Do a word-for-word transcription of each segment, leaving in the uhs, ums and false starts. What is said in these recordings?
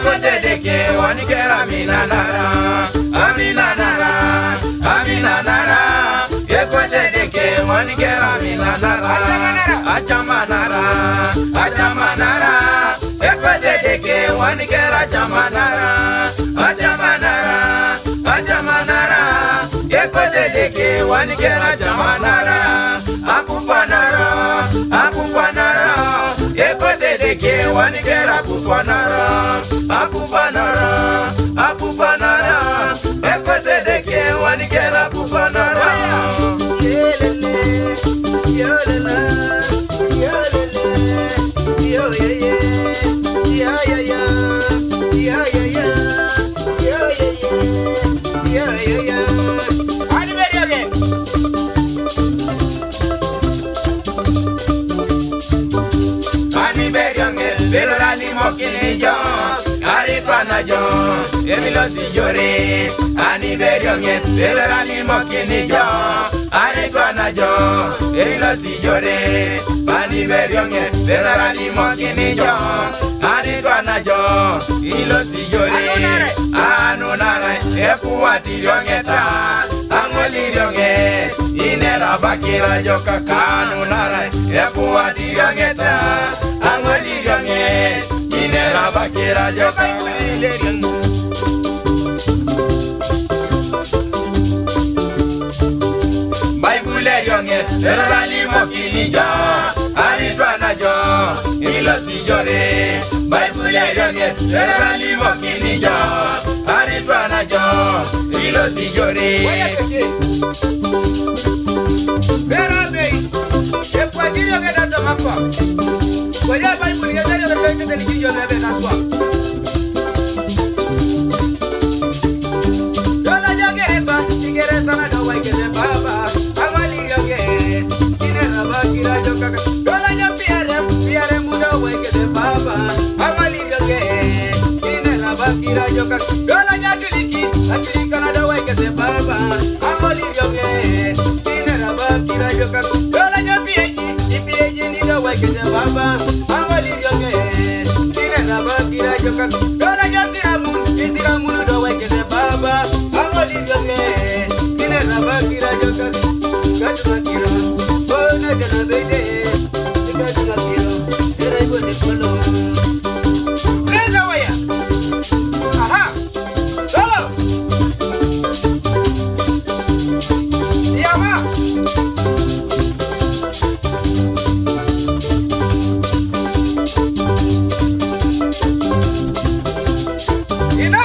Kote deke wani kera minanara, aminanara, aminanara. Ye kote deke wani kera minanara, achamanara, achamanara. Ye kote deke wani kera achamanara, achamanara, achamanara. Ye kote deke wani kera achamanara. Apupanara, apupanara, ye kote deke wani kera apupanara. Apupanara, apupanara, ye kote deke wani kera apupanara. Yelele, yolela, yolele, yoyeye, yayaya, yayaya, yoyeye, yayaya. Ani beri oge. Ani beri oge, pero la limo kini jo. Ari tuana jo, emilo si jore. Ani beri oge, pero la limo kini jo. Ari tuana jo, emilo si jore. Ani beri oge, pero la limo kini jo. Ari tuana jo, ilo si jore. Anu nara, anu nara, epuati riongeta. Angoli rionge, inera bakira joka kanu nara, epuati riongeta. Angoli rionge, inera bakira joka. Baibule rionge, erora limo kini jo. Ari tuana jo, ilo si jore. Baibule rionge, erora limo kini jo. Ari tuana jo, ilo si jore. Waya keke. Pero be, e kwa kiri oge da to mako. Waya Baibule ya dari oge keke da kiri oge da swa. Dola ya ke esa, si kere sana da wai ke de baba. Angoli rionge, inera bakira joka. Dola ya piare, piare muda wai ke de baba. Angoli rionge, inera bakira joka. Dola ya tuliki, atulika na da wai ke de baba. Angoli rionge, inera bakira joka. Dola ya pieji, ipieji ni da wai ke de baba. Angoli rionge, inera bakira joka. Dola ya siramun, isiramun da wai ke de baba. Angoli rionge, inera bakira joka. Gatu makira, bona jana bete. Gatu makira, era ibo de polo. Reza waya. Aha. Solo. Yama. Ina.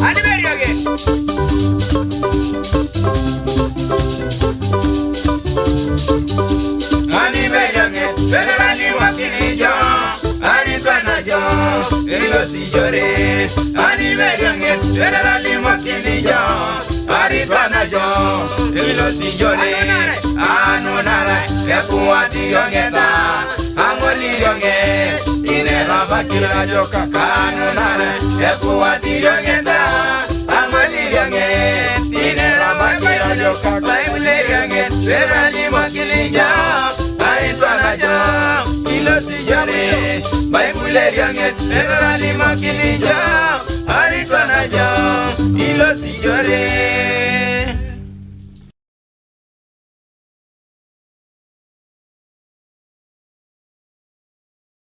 Ani beri oge. Ani beri oge, federali wakili jo. Ani tuana jo, ilo si jore. Ani beri oge, federali wakili jo. Ari tuana jo, ilo si jore. Anu nara, epuati riongeta. Angoli rionge, inera bakira joka kanu nara, epuati riongeta. Angoli rionge, inera bakira joka. Baibule rionge, federali wakili jo. Ari tuana jo, ilo si jore. Baibule rionge, federali wakili jo.